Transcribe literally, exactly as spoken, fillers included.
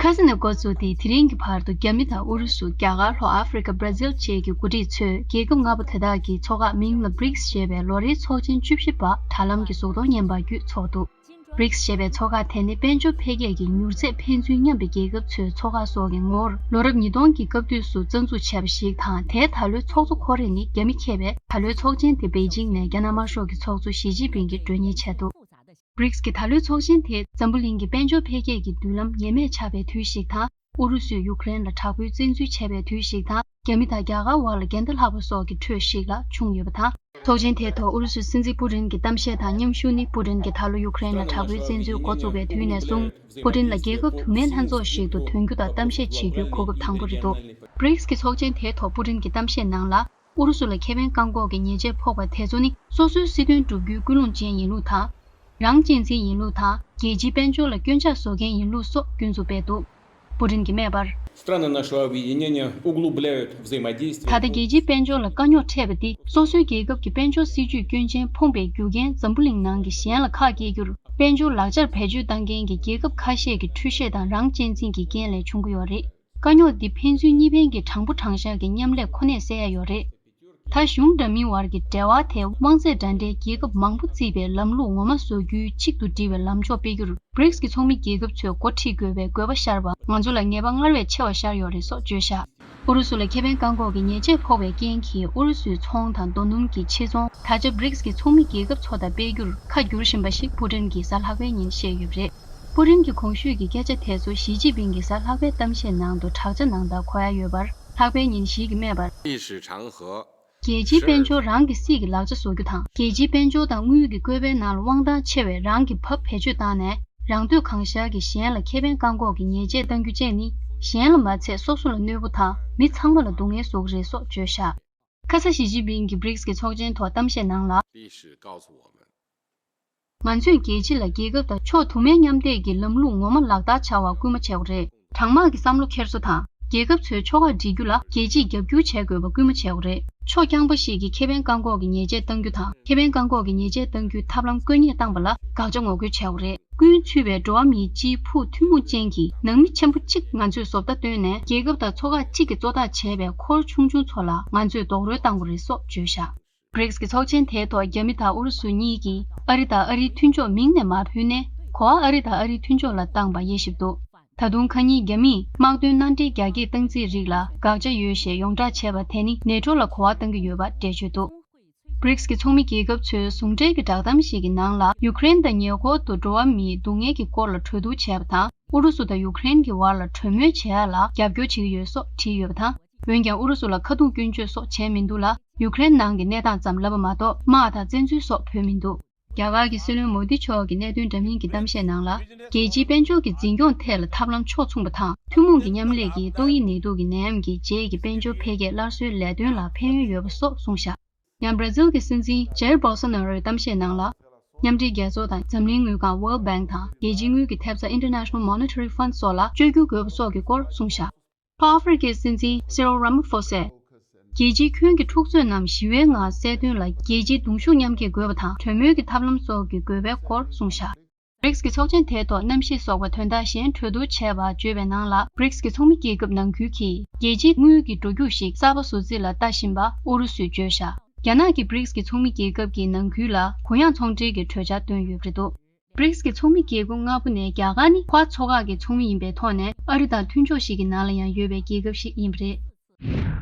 ཁ་ས་ནས་འགོ་བཙུགས་ཏེ་དེ་རིང་གི་བར་དུ་རྒྱ་མི་དང་ཨུ་རུ་སུ། རྒྱ་གར། ལྷོ་ཨ་ཧྥེ་རི་ཀ། བྷ་ར་ཛིལ་བཅས་ཀྱི་འགོ་ཁྲིད་ཚོས་རྒྱལ་ཁབ་ལྔ་པོ་དེ་དག་གི་མཚོ་འགག་མིང་ལ་བྷི་རིགས་ཞེས་པའི་ལོ་རེའི་ཚོགས་ཆེན་བཅུ་བཞི་པ་དྲ་ལམ་གྱི་གཟུགས་མཐོང་བརྙན་པར་བརྒྱུད་འཚོགས་འདུག་བྷི་རིགས་ཞེས་པའི་མཚོ་འགག་དེ་ནི་དཔལ་འབྱོར་འཕེལ་རྒྱས་ཀྱི་མྱུར་ཚད་ཕན་ཚུན་མཉམ་པའི་རྒྱལ་ཁབ་ཚོའི་མཚོ་འགག་སོགས་ཀྱི་ངོ་བོར་ལོ་རབས་ཉིས་སྟོང་གི་སྐབས་དུས་སུ་རྩ་འཛུགས་བྱས་པ་ཞིག་དང་། དེའི་ད་ལོའི་ཚོགས་གཙོ་ཁོ་རེ་ནི་རྒྱ་མི་མཁས་པས། ད་ལོའི་ཚོགས་ཆེན་དེ་པེ་ཅིང་ནས་རྒྱ་ནག་དམར་ཤོག་གི་ཚོགས་གཙོ་ཞི་ཅིན་ཕིང་གིས་མགྲོན་གཉེར་བྱས་འདུག་བྷི་རིགས་ཀྱི་ད་ལོའི་ཚོགས་ཆེན་དེ་འཛམ་བུ་གླིང་གི་དཔལ་འབྱོར་འཕེལ་རྒྱས་ཀྱི་མདུན་ལམ་ངེས་མེད་ཆགས་པའི་དུས་ཤིག་དང་། ཨུ་རུ་སུས་ཡུཀ་རེན་ལ་དྲག་པོའི་བཙན་འཛུལ་བྱས་པའི་དུས་ཤིག་དང་། རྒྱ་མི་དང་རྒྱ་གར་བར་ལ་འགལ་ཟླ་ལྷག་པ་སོགས་ཀྱི་ཁྲོད་ཞིག་ལ་བྱུང་ཡོད་པ་དང་། ཚོགས་ཆེན་དེའི་ཐོག་ཨུ་རུ་སུའི་སྲིད་འཛིན་པུ་ཏིན་གྱི་གཏམ་བཤད་དང་མཉམ་ཞུགས་ནི། པུ་ཏིན་གྱིས་ད་ལོ་ཡུཀ་རེན་ལ་དྲག་པོའི་བཙན་འཛུལ་འགོ་བཙུགས་པའི་དུས་ནས་བཟུང་། པུ་ཏིན་ལ་རྒྱལ་ཁབ་དུ་མའི་ལྷན་ཚོགས་ཤིག་ཏུ་དོན་འཁྱོལ་དང་གཏམ་བཤད་བྱེད་རྒྱུའི་གོ་སྐབས་དང་པོ་རེད་འདུག་བྷི་རིགས་ཀྱི་ཚོགས་ཆེན་དེའི་ཐོག་པུ་ཏིན་གྱི་གཏམ་བཤད་ནང་ལ། ཨུ་རུ་སུ་ལ་ཁེ་ཕན་བཀག་འགོག་གི་ཉེས་ཆད་ཕོག་པ་དེ་ཚོ་ནི། སོ་སོའི་སྲིད་དོན་བསྒྲུབ་རྒྱུའི་ཀུན་སློང་ཅན་ཡིན་ལུགས་དང་། རང་གཅེས་འཛིན་ཡིན་ལུགས་དང་། རྒྱལ་སྤྱིའི་དཔལ་འབྱོར་ལ་སྐྱོན་ཆ་བཟོ་མཁན་ཡིན་ལུགས་སོགས་སྐྱོན་འཛུགས་སྤེལ་འདུག་པུ་ཏིན་གྱིས་སྨྲས་པར། Страны нашего объединения углубляют взаимодействие. ད་ལྟ་རྒྱལ་སྤྱིའི་དཔལ་འབྱོར་ལ་དཀའ་རྙོག་འཕྲད་པ་འདི། སོ་སོའི་རྒྱལ་ཁབ་ཀྱི་དཔལ་འབྱོར་སྲིད་ཇུས་སྐྱོན་ཅན་ཕོངས་པའི་རྒྱུ་རྐྱེན་འཛམ་བུ་གླིང་ནང་གི་གཞན་ལ་ཁག་སྐྱེལ་རྒྱུར། དཔལ་འབྱོར་ལག་ཆར་བེད་སྤྱོད་བཏང་མཁན་གྱི་རྒྱལ་ཁབ་ཁ་ཤས་ཀྱི་འཁྲུལ་བཤད་དང་རང་གཅེས་འཛིན་གྱི་རྐྱེན་ལས་བྱུང་གི་ཡོད་རེད། དཀའ་རྙོག་འདི་ཕན་ཚུན་གཉིས་ཕན་གྱི་དྲང་པོ་དྲང་བཞག་གི་མཉམ་ལས་ཁོ་ནས་སེལ་ཡ་ཡོད་རེད། ད་གཞུང་འདྲ་མིན་བར་གྱི་འབྲེལ་བ་དེ་དབང་ཚད་འདྲ་འདྲའི་རྒྱལ་ཁབ་མང་པོ་བརྩིས་པའི་ལམ་ལུགས་ངོ་མ་བཟོ་རྒྱུའི་གཅིག་ཏུ་སྒྲིལ་བའི་ལམ་ཕྱོགས་སྤེལ་རྒྱུར། བྷི་རིགས་ཀྱི་ཚོགས་མི་རྒྱལ་ཁབ་ཚོས་འགོ་ཁྲིད་དགོས་པའི་དགོས་པ་ཤར་བ། ང་ཚོ་ལ་ངེས་པ་སྔར་བས་ཆེ་བ་ཤར་ཡོད་རེད་སོགས་བརྗོད་བཞག་ཨུ་རུ་སུ་ལ་ཁེ་ཕན་བཀག་འགོག་གི་ཉེས་ཆད་ཕོག་པའི་རྐྱེན་གྱིས། ཨུ་རུ་སུའི་ཚོང་དང་རྡོ་སྣུམ་གྱི་ཕྱིར་ཚོང་ད་ཆ་བྷི་རིགས་ཀྱི་ཚོགས་མི་རྒྱལ་ཁབ་ཚོ་དང་སྤེལ་རྒྱུར་ཁ་བསྒྱུར་བཞིན་པ་ཞིག་པུ་ཏིན་གྱིས་གཟའ་ལྷག་པའི་ཉིན་བཤད་ཡོད་པ་རེད། པུ་ཏིན་གྱི་གོང་ཞུས་ཀྱི་སྐད་ཆ་དེ་ཚོ་ཞི་ཅིན་ཕིང་གིས་གཟའ་ལྷག་པའི་གཏམ་བཤད་ནང་དུ་དྲག་ཆ་ནང་ལྟར་གོ་ཡ་ཡོད་པར། ལྷག་པའི་ཉིན་ཞིག་གིས་སྨྲས་པར། 历史长河 རྒྱལ་སྤྱིའི་དཔལ་འབྱོར་རང་གི་སྲིད་ཀྱི་ལག་ཆ་བཟོ་རྒྱུ་དང་། རྒྱལ་སྤྱིའི་དཔལ་འབྱོར་དང་དངུལ་གྱི་བཀོད་པའི་ནང་ལ་དབང་ཐང་ཆེ་བའི་རང་གི་བབ་བེད་སྤྱོད་བཏང་ནས། རང་འདོད་གང་ཤར་གྱིས་གཞན་ལ་ཁེ་ཕན་བཀག་འགོག་གི་ཉེས་ཆད་གཏང་རྒྱུ་བཅས་ནི། གཞན་ལ་མ་ཚད་སོ་སོ་ལ་གནོད་པོ་དང་། མི་ཚང་མ་ལ་སྡུག་བསྔལ་བཟོ་གི་རེད་སོགས་བརྗོད་བཞག་ཁ་ས་ཞི་ཅིན་ཕིང་གིས་བྷི་རིགས་ཀྱི་ཚོགས་ཆེན་ཐོག་གཏམ་བཤད་ནང་ལ། 历史告诉我们， ང་ཚོས་རྒྱལ་སྤྱི་ལ་རྒྱལ་ཁབ་དང་ཕྱོགས་དུ་མའི་མཉམ་གཏད་ཀྱི་ལམ་ལུགས་ངོ་མ་ལག་བསྟར་བྱ་བར་སྐུལ་མ་བྱེད་དགོས་རེད། གྲང་དམག་གི་བསམ་བློ་འཁྱེར་སོ་དང་། རྒྱལ་ཁབ་ཚོའི་ཕྱོགས་ཁག་སྒྲིལ་རྒྱུ་ལ་རྒྱལ་སྤྱིས་རྒྱབ་སྐྱོར་བྱེད་དགོས་པ་སྐུལ་མ་བྱེད་དགོས་རེད། ཕྱོགས་རྐྱང་པ་ཞིག་གིས་ཁེ་ཕན་བཀག་འགོག་གི་ཉེས་ཆད་གཏང་རྒྱུ་དང་། ཁེ་ཕན་བཀག་འགོག་གི་ཉེས་ཆད་གཏང་རྒྱུའི་ཐབས་ལམ་བཀོད་ཉེས་བཏང་པ་ལ་དགག་བྱ་ངོ་རྒོལ་བྱེད་དགོས་རེད། ཀུན་ཚུད་པའི་འགྲོ་བ་མིའི་སྤྱིའི་ཕུགས་ཐུན་མོང་ཅན་གྱི་ནང་མི་ཆེན་པོ་གཅིག་ང་ཚོས་བཟོ་ལྟ་བཏོན་ནས། རྒྱལ་ཁབ་དང་ཚོ་ཁག་གཅིག་གིས་གཙོ་བདག་བྱས་པའི་འཁོར་ཆུང་ཆུང་ཚོ་ལ་ང་ཚོས་རྡོག་རོལ་བཏང་དགོས་རེད་སོགས་བརྗོད་བཞག་བྷི་རིགས་ཀྱི་ཚོགས་ཆེན་དེའི་ཐོག་རྒྱ་མི་དང་ཨུ་རུ་སུ་གཉིས་ཀྱིས་ཨ་རི་དང་ཨ་རིའི་མཐུན་ཕྱོགས་མིང་ནས་མ་ཕུལ་ནས། གོ་བ་ཨ་རི་དང་ཨ་རིའི་མཐུན་ཕྱོགས་ལ་བཏང་པ་དབྱེ་ཞིབ་འདུག་ད་དུང་ཁ་ཉིན་རྒྱ་མིས་དམག་དོན་མནའ་འབྲེལ་རྒྱ་སྐྱེད་བཏང་རྩིས་རིགས་ལ་དགག་བྱ་ཡོད་ཞེས་ཡོངས་བསྒྲགས་བྱས་པ་དེ་ནི་ནེ་ཊོ་ལ་གོ་བ་བཏང་གི་ཡོད་པ་འགྲེལ་བརྗོད་འདུག་བྷི་རིགས་ཀྱི་ཚོགས་མི་རྒྱལ་ཁབ་ཚོས་ཟུང་འབྲེལ་གྱི་བསྒྲགས་གཏམ་ཞིག་གི་ནང་ལ། ཡུཀ་རེན་དང་ཉེ་འཁོར་དུ་འགྲོ་བ་མིའི་སྡུག་བསྔལ་གྱི་སྐོར་ལ་གྲོས་བསྡུར་བྱས་པ་དང་། ཨུ་རུ་སུ་དང་ཡུཀ་རེན་གྱི་བར་ལ་གྲོས་མོལ་བྱེད་ཡ་ལ་རྒྱབ་སྐྱོར་བྱེད་ཀྱི་ཡོད་སོགས་བྲིས་ཡོད་པ་དང་། འོན་ཀྱང་ཨུ་རུ་སུ་ལ་ཁ་རྡུང་སྐྱོན་བརྗོད་སོགས་བྱས་མི་འདུག་ལ། ཡུཀ་རེན་ནང་གི་གནས་སྟངས་ཙམ་ལབ་པ་མ་གཏོགས། དམག་དང་བཙན་འཛུལ་སོགས་འབོད་མི་འདུག་རྒྱ་གར་གྱི་སྲིད་བློན་མོ་དི་མཆོག་གིས་གནད་དོན་འདྲ་མིན་གྱི་གཏམ་བཤད་ནང་ལ། རྒྱལ་སྤྱིའི་དཔལ་འབྱོར་གྱི་འཛིན་སྐྱོང་ཐད་ལ་ཐབས་ལམ་ཕྱོགས་མཚུངས་པ་དང་། ཐུན་མོང་གི་མཉམ་ལས་ཀྱིས་ཏོག་དབྱིབས་ནད་དུག་གི་ནད་ཡམས་ཀྱི་རྗེས་ཀྱི་དཔལ་འབྱོར་འཕེལ་རྒྱས་སླར་གསོའི་ལས་དོན་ལ་ཕན་ཡོན་ཡོད་པ་སོགས་གསུངས་བཞག་ཡང་བྷ་ར་ཛིལ་གྱི་སྲིད་འཛིན་ཇེར་བྷོལ་སོ་ན་རོའི་གཏམ་བཤད་ནང་ལ། མཉམ་འབྲེལ་རྒྱལ་ཚོགས་དང་འཛམ་གླིང་དངུལ་ཁང་World Bank དང་། རྒྱལ་སྤྱིའི་དངུལ་གྱི་ཐེབས་རྩ་International Monetary Fund སོགས་ལ་བཅོས་བསྒྱུར་དགོས་པ་སོགས་ཀྱི་སྐོར་གསུངས་བཞག་ལྷོ་ཨ་ཧྥེ་རི་ཁའི་སྲིད་འཛིན་སི་རིལ་ར་མ་ཧྥོ་སས། རྒྱལ་སྤྱིའི་ཁྱོན་གྱི་འཁྲུག་རྩོད་རྣམས་ཞི་བའི་ངང་སེལ་དོན་ལ་རྒྱལ་སྤྱིའི་གདུང་ཤུགས་མཉམ་སྐྱེད་དགོས་པ་དང་། གྲོས་མོལ་གྱི་ཐབས་ལམ་སོགས་ཀྱི་དགོས་པའི་སྐོར་གསུངས་བཞག་བྷི་རིགས་ཀྱི་ཚོགས་ཆེན་དེའི་ཐོག་གནམ་གཤིས་སོགས་པ་དོན་དག་གཞན་གྲོས་བསྡུར་བྱས་པ་བརྗོད་པའི་ནང་ལ། བྷི་རིགས་ཀྱི་ཚོགས་མི་རྒྱལ་ཁབ་ནང་ཁུལ་གྱིས་རྒྱལ་སྤྱིའི་དངུལ་གྱི་འགྲོ་རྒྱུག་ཞིག་གསར་པ་བཟོ་རྩིས་ལ་ལྟ་བཞིན་པ་ཨུ་རུ་སུས་བརྗོད་བཞག་རྒྱ་ནག་གིས་བྷི་རིགས་ཀྱི་ཚོགས་མི་རྒྱལ་ཁབ་ཀྱི་ནང་ཁུལ་ལ་གུ་ཡངས་ཚོང་འབྲེལ་གྱི་གྲོས་འཆར་བཏོན་ཡོད་པ་རེད་འདུག་བྷི་རིགས་ཀྱི་ཚོགས་མི་རྒྱལ་ཁབ་ལྔ་པོ་ནས་རྒྱ་གར་ནི་ཁོ་པ་མཚོ་འགག་གི་ཚོགས་མི་ཡིན་པའི་ཐོག་ནས་ཨ་རི་དང་མཐུན་ཕྱོགས་ཤིག་གི་ནང་ལ་ཡང་ཡོད་པའི་རྒྱལ་ཁབ་ཞིག་ཡིན་པ་རེད།